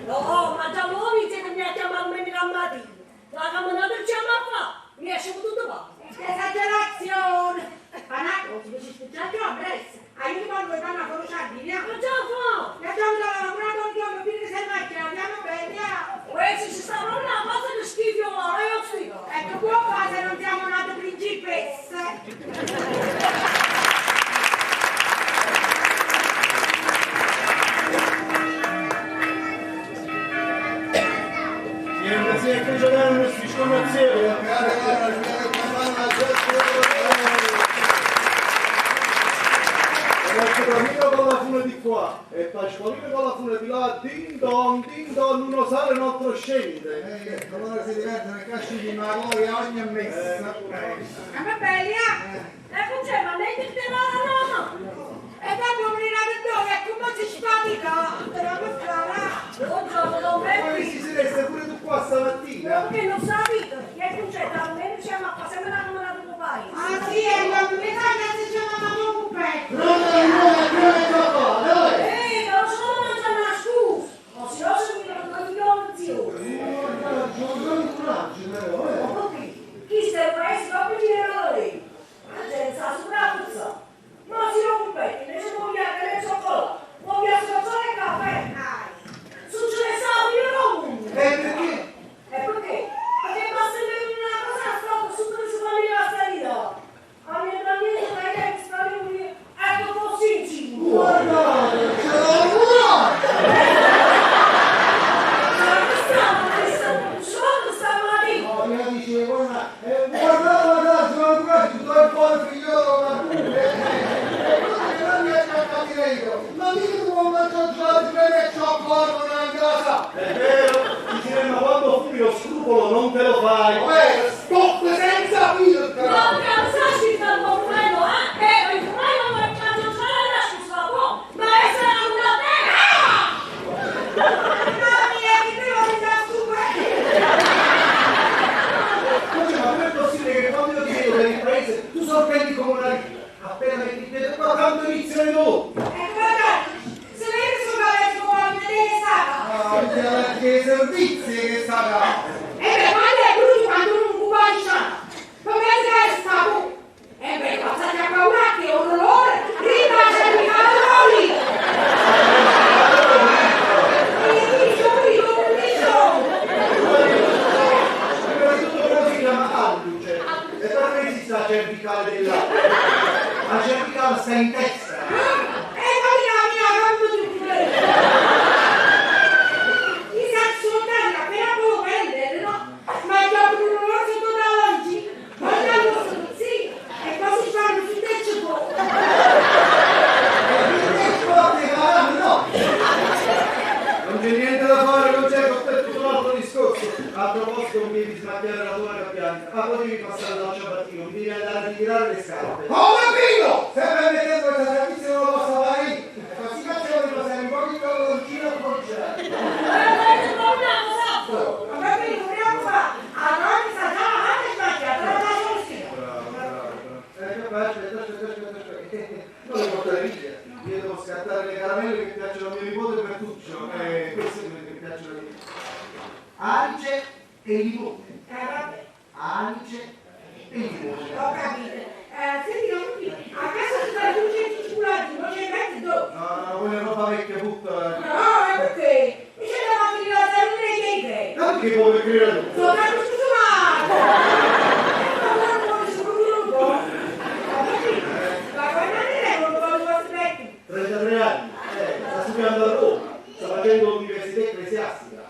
No, ma già voi siete mi ha chiamato domenica mattina. La camminata ci chiama a fa, mi esce tutto va. Esagerazione! Ma una cosa, ci spiccia più a presto. Aiutami a fare una conoscenza. Ma già fa! E abbiamo lavorato un giorno, fino a sei macchina, andiamo bene. Questi ci sta proprio una cosa che schifo, ma io schifo. Ecco, può fare se non siamo nate principesse. Pasqualino con la fune di qua e Pasqualino con la fune di là, din don, din don, uno sale e un altro scende. Ecco, loro si divertono e casci di una gloria ogni messa. Ma va bene, E che c'è, ma lei che te la rama? E dopo venire dove? E come si sfatica? Però per fare. Buongiorno, don Poi Peppi. si sedesse pure tu qua stamattina. Perché non sapete? Che c'è, da me siamo a passare una camminata con paese. Ah sì, è la prima che si chiama mamma Cupetto. Ehi, non sono mangiando una scusa. Ma se no si mi racconta zio. Ma perché? Chi sta in paese proprio di lei? La gente sa sopravvivere. Ma se non compete, invece voglio che le cioccolato, voglio schiacciare il caffè. Succede sa, io non. E perché? E perché? Perché basta vedere una cosa stata sotto le sua famiglia salita. A mia bambina non è che sta lì, ecco così in cima. Guardate, ce l'ho giurato! No, io dicevo, guarda, guardate, guardate, ce l'ho giurato, tutto il povero figliolo, ma pure. E quello che non riesco a capire io, ma mica tu vuoi mangiare gelato, crema e cioccolato non è in casa! È vero, ti direi, ma quando fumi lo scrupolo non te lo fai. Vabbè, stop senza filtro! Mamma mia, che devo andare su Ma com'è possibile che quando io ti vedo per il paese tu sorprendi come una ricca? Appena metti il piede qua, tanto iniziano i dolori. E guardate, se lei sono adesso con la mia stata. Ah, che servizi che sarà! E beh, quando è brutto quando non cuba di ciano. Come si è stato? E beh, cosa ti ha paura che un dolore rimane di cavoli. Prima di tutto quello si chiama alluce e per me esiste la cervicale dell'alluce. La cervicale sta in testa. E poi la mia gamba tutti. Mi sa soltanto appena può prendere, no? Ma già per un dolore sotto davanti, ma già lo so, sì, e poi si fanno su te ci può. No! Non c'è niente da fare, non c'è, questo è tutto un altro discorso. A proposito mi devi smacchiare la tonaca bianca, ma poi devi passare dal ciabattino, mi devi andare a ritirare le scarpe. Come Pino! Se permettete questo servizio non lo posso fare io. E così facciamo di passare un po' di tolloncino congelato. Ma proprio dobbiamo fare, allora mi sa già la mano sbagliata, la faccio così. Bravo, bravo, bravo. Aspetta, aspetta, aspetta, aspetta. Non le portare via. Io devo scattare le caramelle che piacciono a mio nipote Bertuccio. Queste quelle che piacciono a me. Anice e limone. Vabbè, Anice e limone. ho capito. Senti, non mi- a casa si fa luce e cioccolati, non c'è mezzo. No, no, quella è roba vecchia, butta. No, è perché? Mi c'è da finire la salute dei gay. Ma perché vuoi creare tu? Sono tanto scusato! Ma quando ne non voglio aspetti? 33 anni, sta studiando a Roma, sta facendo l'università ecclesiastica.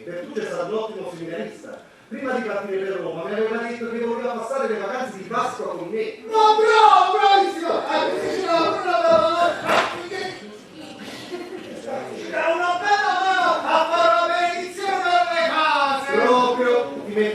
Bertuccio è stato un ottimo seminarista. Prima di partire per Roma mi aveva detto che voleva passare le vacanze di Pasqua con me. Ma bravo, bravissimo! Ah, così ce l'ha pure una bella mano. Ci dà una bella mano a fare la benedizione alle case! Proprio ti metti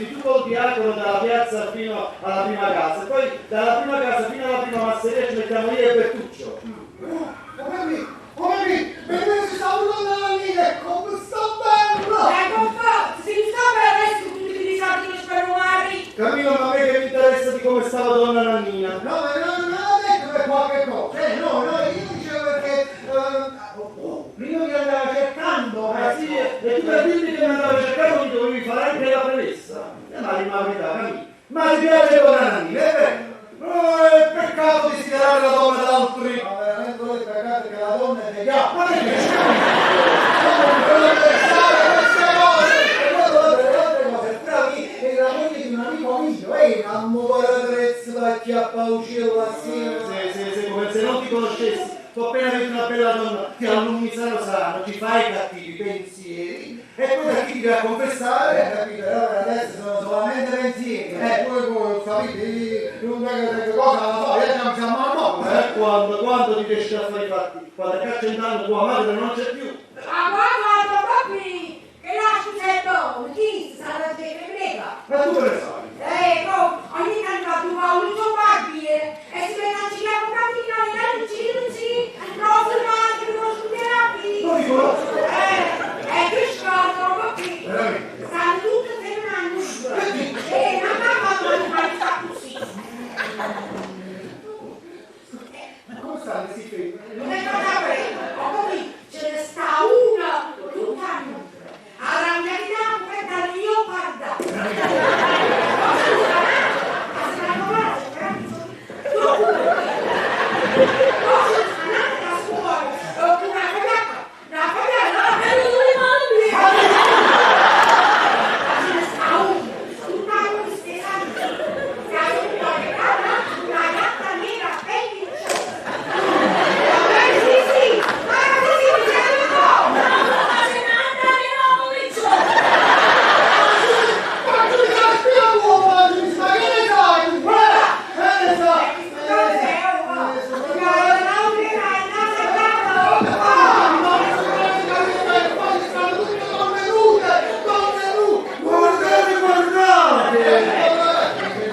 E tu per dirmi che mi andavo cercando mi dovevi fare anche la premessa. Ma dimmi la verità, Camillo. Ma ti piace con Nanina, è vero? No, è peccato desiderare la donna d'altri. Ma veramente volete peccato che la donna è degli altri. Ma perché? Non pensare a queste cose! E poi delle altre cose, bravi, è la moglie di un amico mio, e amore trezzo da chiappa uccello assieme. Sì, sì, sì, come se non ti conoscessi. Tu appena vedi una bella donna, ti allunghi sano sano, ti fai cattivi pensieri e poi da chi ti deve confessare? Capito, però per adesso sono solamente pensieri. Pure voi sapete, non è che cosa la so, io siamo a nome. Quando ti riesci a fare i fatti? Quando a caccia intanto tua madre non c'è più. Ma guarda, papi, che lasci c'è buono, chi sa da te che prega. Ma tu che ne sai? Ecco, ogni tanto tu vai un barbiere e si mette a girare con cattina, luci, luci, rosa, che non studerà Non ti conosco. È che scordo, papi. Veramente? Stanno tutte per un anno. Ma mamma non fa così. Ma come stanno questi femmine? Non è fatta bene, ho capito, ce ne sta una tutta nuda. Arrabbiata da leoparda. Ma tu mi stai ma che ne sai? Che ne sai? Guardate, guardate!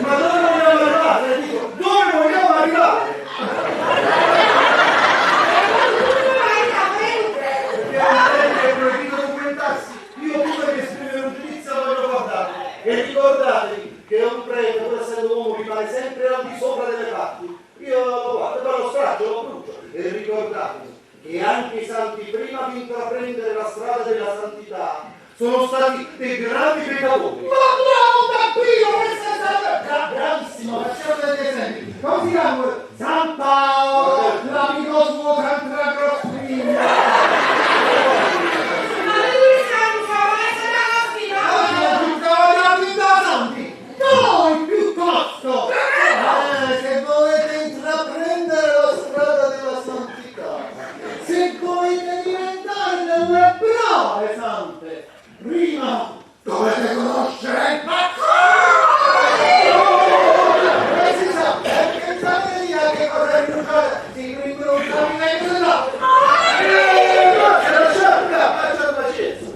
Ma dove vogliamo arrivare? Dico, dove vogliamo arrivare? Perché è proibito documentarsi. Io pure che esprimere un giudizio voglio guardarlo. E ricordatevi che un prete, pur essendo uomo, rimane sempre al di sopra delle parti. Io lo guardo, poi lo straccio, lo brucio. E ricordatevi che anche i santi, prima di intraprendere la strada della santità, sono stati dei grandi peccatori. Ma bravo Peppino, questo è stato bravissimo, facciamo degli esempi. Come si chiama? San Paolo, l'amico suo San Agostino. Noi piuttosto! Se volete intraprendere la strada della santità, se volete diventare delle brave sante, prima dovete conoscere il peccato! E si sa, perché sapete a che cosa rinunciare? Si rinuncia a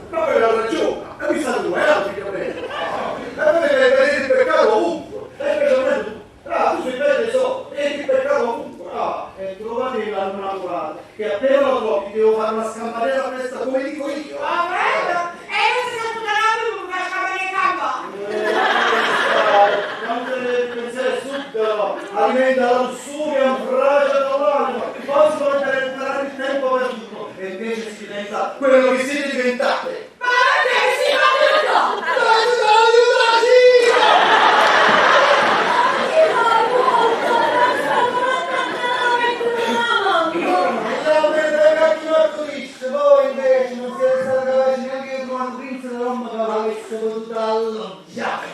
Ma poi la ragione, e mi sa tu, altri che prende. E voi vedete il peccato ovunque, e invece tu. Ah, tu sei prete so, vedi il peccato ovunque. Ah, e trovate la innamorata, che appena lo trovi devo fare una scampanella a testa come dico io. Quando il pensiero subdolo alimenta la lussuria, un fragile dall'anima, poi si vuole recuperare il tempo perduto e invece si diventa quello che siete diventate. Voi invece non siete stati capaci neanche di trovare un prince dell'uomo che l'avesse potuto alloggiare.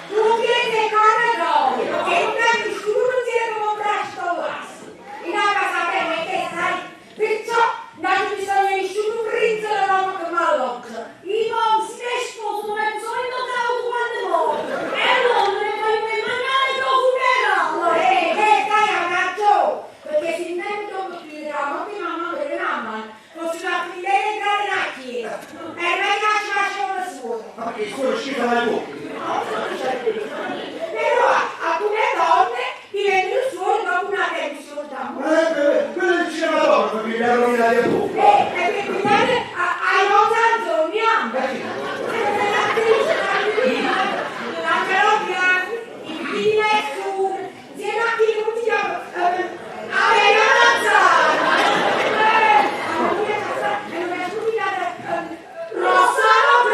Perciò non ci bisogna nessuno prince dell'uomo che mi alloggia. Io non si sposo, ma sono incontrato quando muore. E non ne voglio mangiare il tuo funerale. Che stai a ragione, perché se non dopo più la morte mamma per mamma, fosse una figlia entrare nella chiesa. E non è che ci faceva la suora. Ma perché il suo è uscito dai bocchi? Però alcune donne diventano suore dopo una pensione d'amore. Quello del cinematografo che mi ha rovinato a voi. E per guidare ai Rosa Antonia. L'attrice, la Bianchi, il Finessu, insieme a chi come si chiama? Aveva Rossano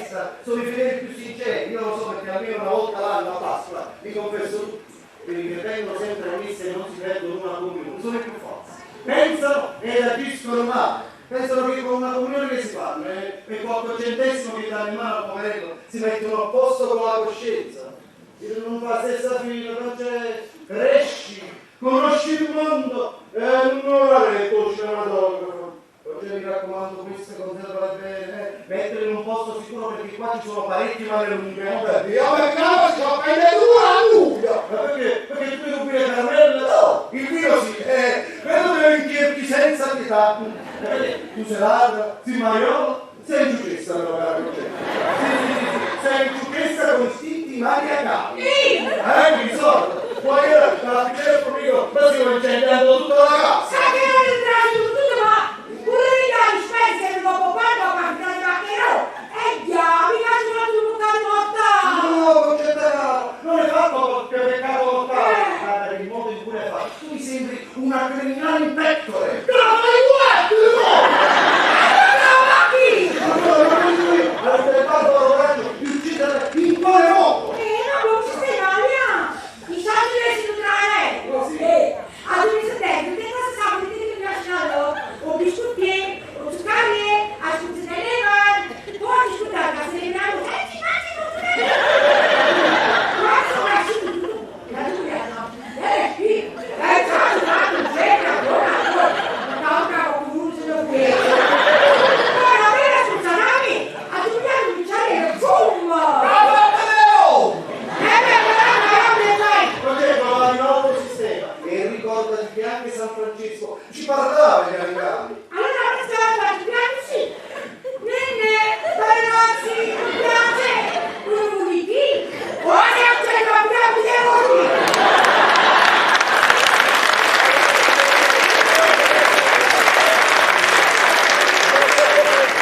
messa sono i fedeli più sinceri, io lo so perché almeno una volta l'anno a Pasqua li confesso tutti. Quelli che vengono sempre a messa e non si perdono una comunione, sono i più falsi. Pensano ed agiscono male. Pensano che con una comunione che si fanno e qualche centesimo che danno in mano al poverello si mettono a posto con la coscienza. Io non fa la stessa fine, non c'è. Cresci, conosci il mondo e non avere il cinematografo. Oggi mi raccomando, queste conservale bene, eh. Mettere in un posto sicuro perché qua ci sono parecchi male lunghe. Vabbè, io per caso ci ho prende due a luglio. Ma perché? Perché tu rubi le caramelle? No! Il vino sì, quello te lo inchierchi senza pietà. Perché tu sei ladra, sei mariola, sei inciucchessa però cara Concetta. Sì, sì, sì, sì, sei inciucchessa con istinti maniacali. Sì! Mi ricordo. Poi io la piccina conmigo, ma si va incendiando tutta la casa. Sai che non entrato tutto, ma pure gli altri spese che dopo quando manca di maccherò. E diavolo, che ci fatto un bucato mortale. No, Concetta cara, non hai fatto qualche peccato mortale. Ma per il modo in cui l'hai fatto, tu mi sembri una criminale in pectore. No, ma guarda, no! No, ma chi? Ma no, ma non dico io, avete fatto la coraggio di uccidere in quale modo? No, non ci sei, Maria. I soldi le si trae. Oh, sì. A dove si deve? Che cosa sa? Vedete che mi lasciano? O biscotti, o zuccheri, a scuzzare le mani. Poi discutere, se ne vanno. Senti, ma si non Guarda, ma si la dura, no? Sì. Ciao, ciao, c'è la buona, no, cavo, non se lo vede. Poi la vera Suzzanami, a Giuliano Luciano, boom! Bravo, Matteo! Beh, però, dai. Concetto, va di nuovo sistema. E ricordati che anche San Francesco ci parlava degli animali. Allora questa volta ci piace sì. Nene, ragazzi, mi piace. Un uniti. Ora c'è la piace.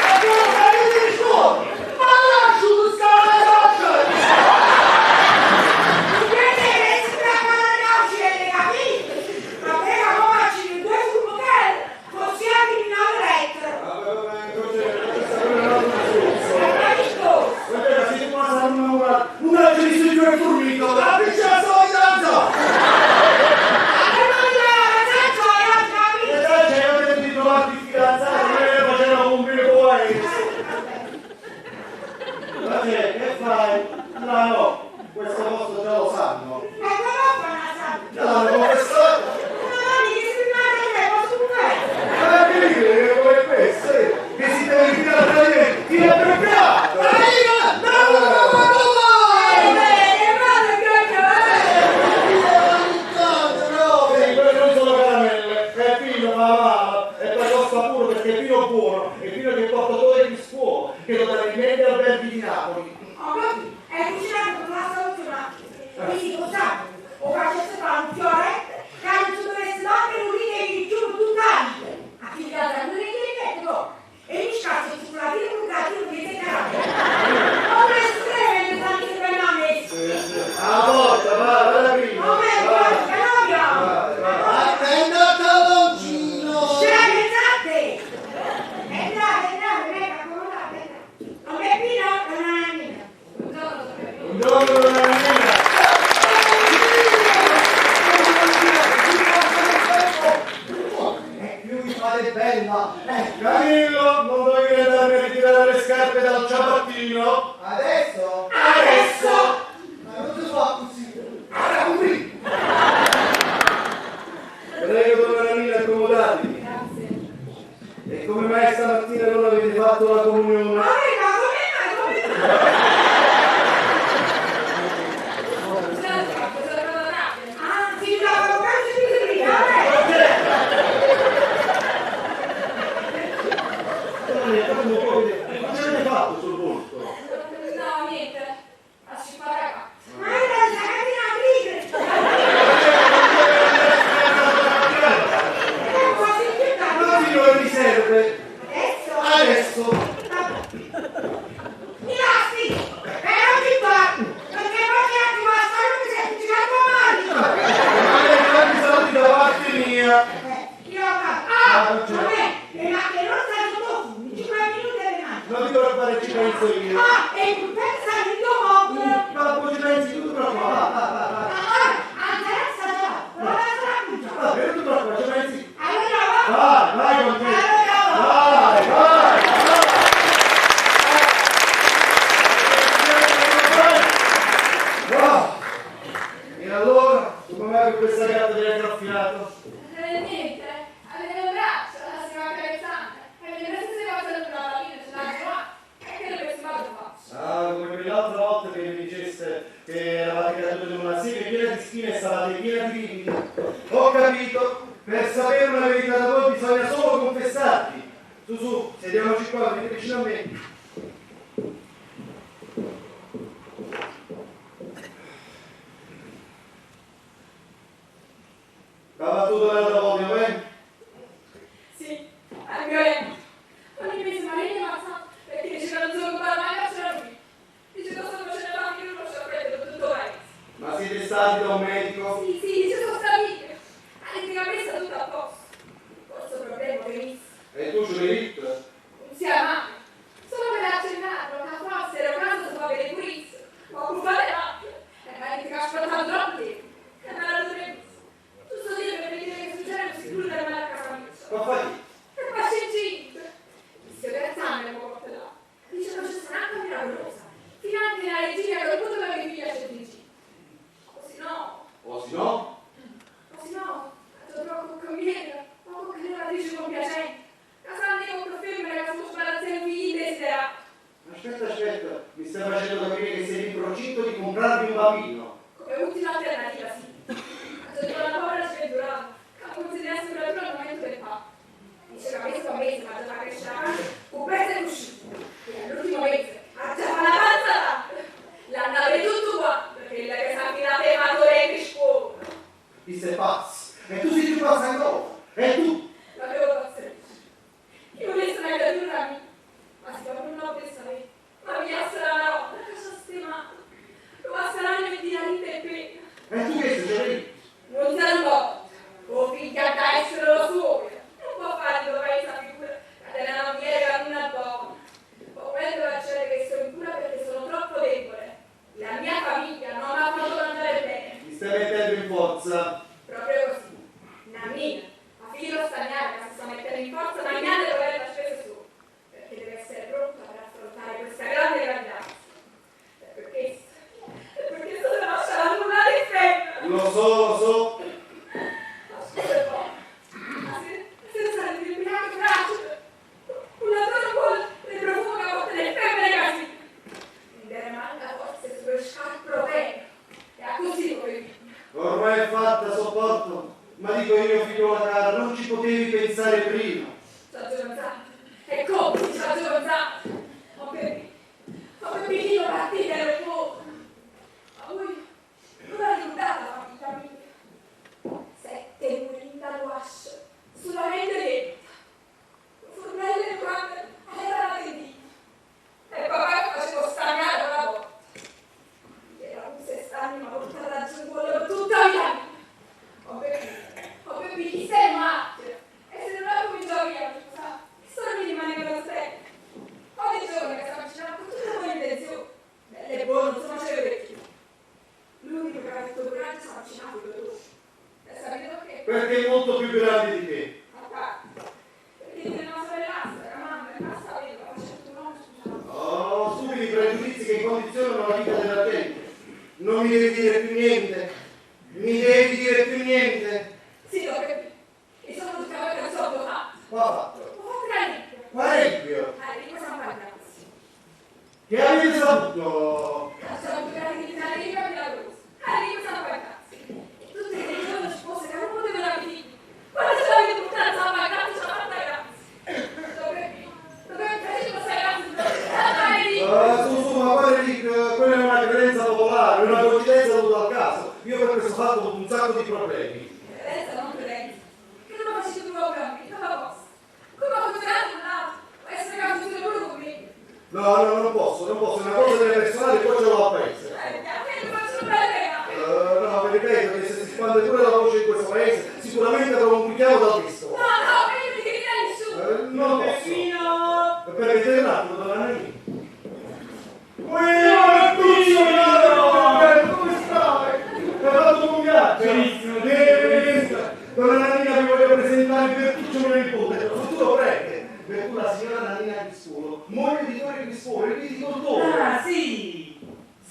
Abbiamo salito di scuola! Ma lascio tu scala la Mi piace che si tratta la nascita, capito? Ma prega ora ci due sul così a criminale retro. Vabbè, vabbè, Concetto, questo è un altro discorso. È discorso. Guarda, se tu passi una una genizione fornito, la piscina soglianza! Allora, ragazzi, ragazzi. E dai, c'è anche di trovarti fidanzato, che faceva un bene poi. Ma c'è, che fai? No, no, questo posto già lo sanno. E come fa una sa? Già l'hanno confessato. No, mi dispiace, posso fare? Ma che dire, come questo, che si deve ritirare da niente, ti ha peccato! No, no, no, no, no! Sì, quelle non sono caramelle, è vino, ma va, e poi costa pure perché è vino buono, è vino che porta portatore di scuola, che lo dà nei meglio alberghi di Napoli. Ho capito, è cucinato con la soluzione. Quindi cosa? O facesse fare un fioretto, che non ci dovesse dare un riga di chiudo tutta la vita. A figlia da lui che no. E mi scazzo il cioccolatino con un gattino che ti caramelle. Come streme le tante che mi ha messo. Ah, porta, va, va la prima. Come Va, che non abbiamo. va, va. Attenda il taloncino! Scegli Entra, entra, venga, accomodate, entra. A me Pino, la nanina. Buongiorno, donna Nina. E più mi fate bella! Camillo, non dovevi andarmi a ritirare le scarpe dal ciabattino. Adesso? Adesso! Ma non si fa così! Alla qui! Prego, donna Nina, accomodatevi. Grazie. E come mai stamattina non avete fatto la comunione? Ma venga, come mai, come mai? Ah, sì, no, lo cazzo di prima, eh. Donna Nina, fammi un po' vedere. Cosa avete fatto sul volto? No, niente. Ha E 'e purpette stanno dint' 'o mobile. Ma poi ci pensi, non ti preoccupare, va, va, va, va. Ah, 'a 'nzalata sta già fatta, però basta da accuncià. Va bene, non ti preoccupare, ci pensi. Allora va. Vai, vai con te. Allora va. Vai, vai, vai. Wow. E allora, come mai questa gatta ti ha graffiato? Niente, aveva un braccio, la stava accarezzando. E mi ha se faccio una bambina, ce l'ha qua. E che lo penso lo faccio. Ah, come quell'altra volta che mi diceste che eravate caduti in una siepe piena di spine e stavate piena di lividi. Ho capito, per sapere una verità da voi bisogna solo confessarvi. Su, su, sediamoci qua, venite vicino a me. La battuta l'altra volta, eh? Sì, è violento. Ogni mese Marina mi mazza perché dice che non sono occupata mai faccio lui. Dice che sto facendo avanti, io non lo so prendere tutto il paese. Ma siete stati da un medico? Sì, sì, dice sono stata Ha detto che a me sta tutto a posto. Forse un problema benissimo. E tu ce l'hai detto? Non sia mai. Solo per accennarlo, che forse era un caso si fa vedere pulizio. Ma occupare la E mi ha detto che ha aspettato troppo tempo. E me l'ha detto Giusto dire per vedere che succede non si chiude la mala casa. Ma fai? E faccio incinta. Disse Graziano mi porta là. Dice che c'è un'acqua miracolosa. Finanche la regina che dopo doveva che figlia c'è incinta. O se no, O se no? o se no, dovrò con cambiere, o con levatrice compiacente. Casando con femmina che si può sbarazzare un figlio indesiderati. Aspetta, aspetta, mi stai facendo capire che sei in procinto di comprarmi un bambino. Come ultima alternativa, sì. Ha detto la povera sventurata, che ha considerato soprattutto al momento del fatto. Dice che a questo mese ma già crescere la panza, con pezzo è uscito. E all'ultimo mese ha già fatto la panza là. L'hanno tutto qua, perché la che sa finale ma dove cresco. Ti sei pazzo. E tu sei più pazzo ancora. E tu? L'avevo pazzesco. Io volessi una creatura mia, ma si proprio non l'ho sapere. Ma mi sarà una roba che ci ho stimato. Lo passerà nel di e pena. E tu che sei? Non se ne può. O figlia da essere lo suo. Non può fare di paese a figura che della non viene che non è buona. O meglio lasciare che sono in cura perché sono troppo debole. La mia famiglia non mi ha fatto andare bene. Mi stai mettendo in forza. Proprio così. Nannina, a figlio stagnare che si sta mettendo in forza, ma niente deve avere la spesa su. Perché deve essere pronta per affrontare questa grande gravidanza. E per questo, e per questo deve lasciare nulla di femmina. Lo so, lo so. Ma scusa un po'. Ma se, senza il bianco fragile, un ladrone vuole le profumo che porta le femmine così. Non manca forse sulle scarpe bene. E a così come Ormai è fatta, sopporto. Ma dico io, figliola cara, non ci potevi pensare prima. Ci ho pensato. E come ci ho pensato? Ho capito, io partita ero poco. Ma voi non la ricordate la famiglia mia? Sette murinda luasce, solamente dentro. Fornelle quando era la tendina. E papà che facevo stagnare una volta. Era un sest'anni, ma portata giù volevo tutta via. Ho capito, chi sei martire. E se non la cominciavo via, sa, solo mi rimaneva sempre. Ogni giorno che si avvicinava con tutte le buone intenzioni, belle e buone, non si faceva vedere più. L'unico che aveva fatto coraggio si avvicinava con lui. E sapete perché? Perché è molto più grande di te. A parte. Perché tiene una sorellastra, la mamma è rimasta vedova, faceva un nome, scusate. Oh, stupidi pregiudizi che condizionano la vita della gente. Non mi devi dire più niente. Mi devi dire più niente. Sì, l'ho capito. E sono tutta che non so cosa ho fatto. Qua ha fatto? Ho fatto la reliquia. Qua reliquia? La reliquia San Pancrazio. Che avete saputo? Sono più grande di una reliquia miracolosa. La reliquia San Pancrazio. E tutte le giorni ci fosse che non potevano avere figli. Quando ce l'avete portata a San Pancrazio, ce l'ha fatta grazia. Dove capito questa grazia? La reliquia. Su, su, ma quale reliquia? Quella è una credenza popolare, una coincidenza dovuta al caso. Io per questo fatto ho avuto un sacco di problemi. Credenza, non credenza. Che non ho facito più bambino, non la posso. Come ho funzionato un altro? Può essere che ha funzionato pure con me. No, no, non posso, non posso, è una cosa delle personale e poi ce l'ho a paese. Che non faccio bene. No, vi ripeto che se si spande pure la voce in questo paese, sicuramente avrò un richiamo dal vescovo. No, no, meglio di gridare nessuno. Non lo posso. Peppino! Permettete un attimo, donna Nannina.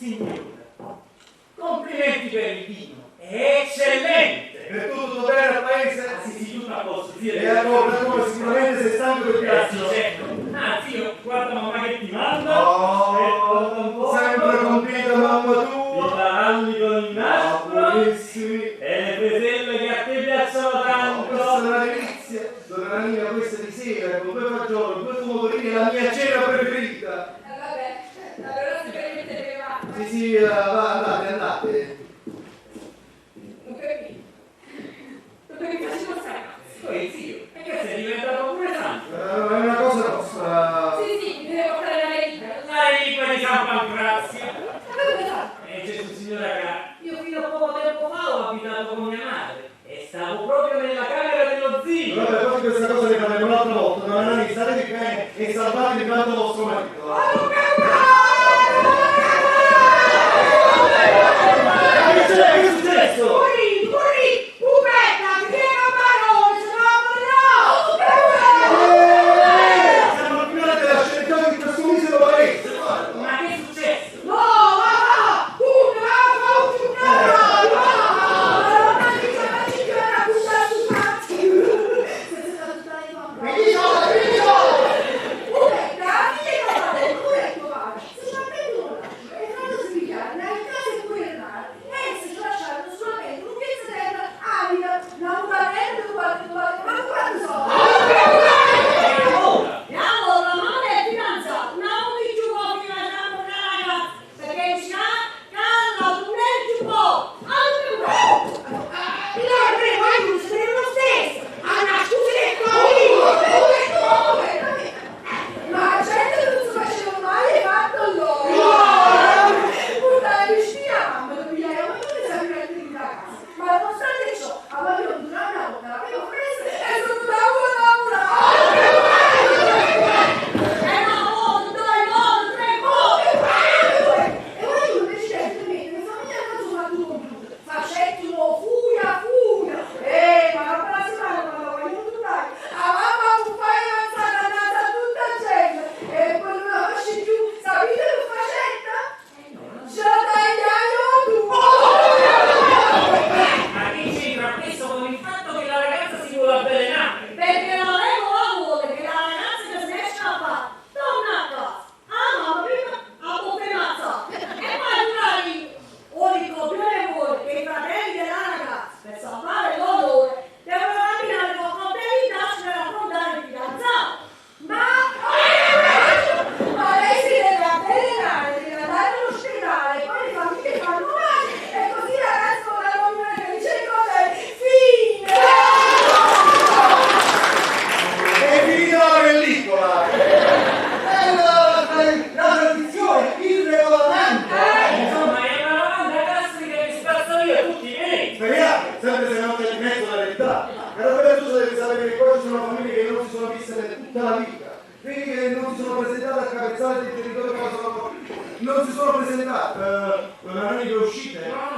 Signora, complimenti per il vino, è eccellente! Per tutto tutto bene al paese? Ah, sì, sì, tutto a posto, zio. E allora, come sicuramente sei stanco del Eh, sì, viaggio. certo. Ah, zio, guarda mamma che ti manda. Oh, Aspetta un po'. sempre compita mamma I tua. taralli con il Oh, nastro buonissimi. e le freselle che a te piacciono Oh, tanto. questa è una delizia. Donna Nanina, questa di sera con due fagioli, due pomodorini è la mia cena preferita. Vabbè, allora se permette che va. Sì, sì, va, andate, andate. Non perché. Non perché facevo stare. Poi zio, e che sei diventato pure santo? È una cosa nostra. Sì, sì, mi devo portare la reliquia. La reliquia di San Pancrazio. Ma voi come fate? E c'è su signora che io fino a poco tempo fa ho abitato con mia madre e stavo proprio nella camera dello zio. Vabbè, poi questa cosa ne parliamo un'altra volta. Donna Nanina, state bene e salvate il pianto vostro marito. Ma che c'è? Che è successo? Corri, corri, pupetta, vieni a parole, se no no! Eh, Siamo al finale della sceneggiata di questo misero paese. Guarda. Ma che è successo? No, va, va! Un, va, va, un, no, E allora? E allora la mamma è fidanzata, non mi giù con una ragazza, perché c'ha calla tu nel giubbotto. Ma certo che non si faceva male fatto loro! Portare vicino a mamma, lo pigliavo e non sapeva di da casa. Ma nonostante ciò, avevo durante una volta l'avevo presa e sono andata una E una volta, due volte, tre volte. E poi io invece di mettere famiglia a casa su computer. Facettimo fuia fuia. Ma la la settimana quando voglio tornare, a mamma un paio avanzata andata tutta gente. E poi non la faccio più. Sapete che facetta? Ce la tagliamo tu. Ma che c'entra questo con il fatto che la ragazza si vuole avvelenare? Perché la regola vuole che la ragazza che se ne scappa torna a casa. Ah, mamma prima a poter ammazzare. E poi durare o il copione vuole che i fratelli della ragazza, per salvare l'onore, devono camminare con coltelli in tasca per affrontare il fidanzato. Ma, ma lei si deve avvelenare, deve andare all'ospedale, poi le famiglie fanno male e così la ragazza vorrà rovinare felice cosa è fine! È finita la pellicola! È la, la tradizione, il regolamento! Insomma, è una lavanda gastrica che spazza via tutti i veleni. Speriamo, sempre se non c'è di mezzo la verità. Cara Bertuccio deve sapere che qua ci sono famiglie che non si sono viste per tutta la vita. Figli che non si sono presentate al capezzale del territorio che sono Non si sono presentate. Donna Nanni, che uscite? No, no,